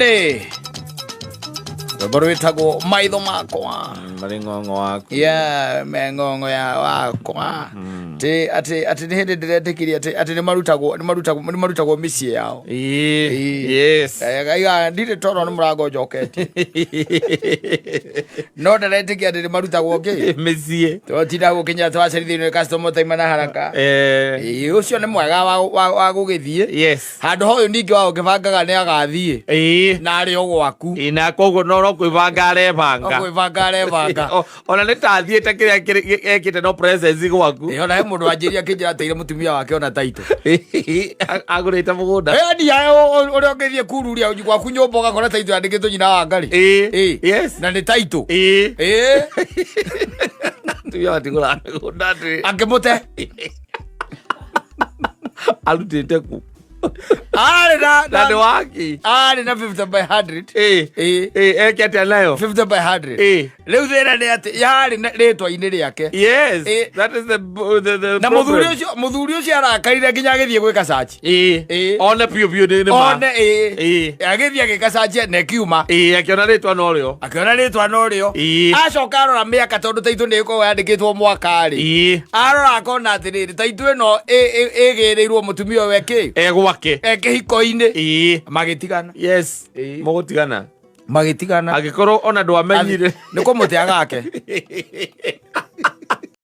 Nĩ rwĩmbo rwĩtagwo Maitho Makwa. Marĩ ng'ong'o waku. Yeah, me ng'ong'o ya wakwa. Ti atĩ nĩ hĩndĩ ndĩretĩkirie atĩ nĩ marutagwo mĩciĩ yao. Ĩĩ. Yes. Aiga ndirĩ toro nĩ mũrango njoketie, no ndĩretĩkia atĩ nĩ marutagwo kĩ. Mĩciĩ. Twatinda gũkinya twacerithĩirio nĩ customer taima na haraka. Ĩĩ, ũcio nĩ mwega wa gũgĩthiĩ. Handũ ha ũyũ ningĩ wa ũngĩbangaga nĩ agathiĩ na arĩ o gwaku. Ĩĩ, na koguo no kwĩbanga arebanga. Kwĩbanga arebanga. Ona nĩ ta athiĩte kĩrĩa ekĩte no presence gwaku. Ĩĩ, ona he mũndũ wanjĩria akĩnjĩra ateire mũtumia wake ona taitũ. Agũrĩte mũgũnda. Ĩni ũrĩa ũngĩthiĩ kururia gwaku nyũmba ũgakora taitũ yandĩkĩtwo nyina wa Ngarĩ. Na nĩ taitũ. Ĩĩ. Tumia matigũraga mĩgũnda atĩ. Akĩmũte. Arutĩte ku? Arĩ na Na nĩ waki. Arĩ na 50 by 100. Ĩĩ. Ĩĩ, eke atĩa nayo? 50 by 100. Rĩu thĩna nĩ atĩ yarĩ na rĩtwa-inĩ rĩake. That is the Na problem. mũthuri ũcio arakarire nginya agĩthiĩ gwĩka search. One biũ biũ nĩ ma. One ĩĩ. Agĩthiĩ agĩka search na ĩkiuma. Ĩĩ, akĩona rĩtwa no rĩo. Akĩona rĩtwa no rĩo. Acoka arora mĩaka, tondũ taitũ nĩ ĩkoragwo yandĩkĩtwo mwaka rĩ. Arora akona atĩrĩrĩ, taitũ ĩno ĩgĩrĩirwo mũtumia ũyũ ekĩ E gwake. E kĩhiko-inĩ. Magĩtigana. Mũgũtigana. Magĩtigana. Angĩkorwo ona ndwamenyire. Nĩ kũmũte agake.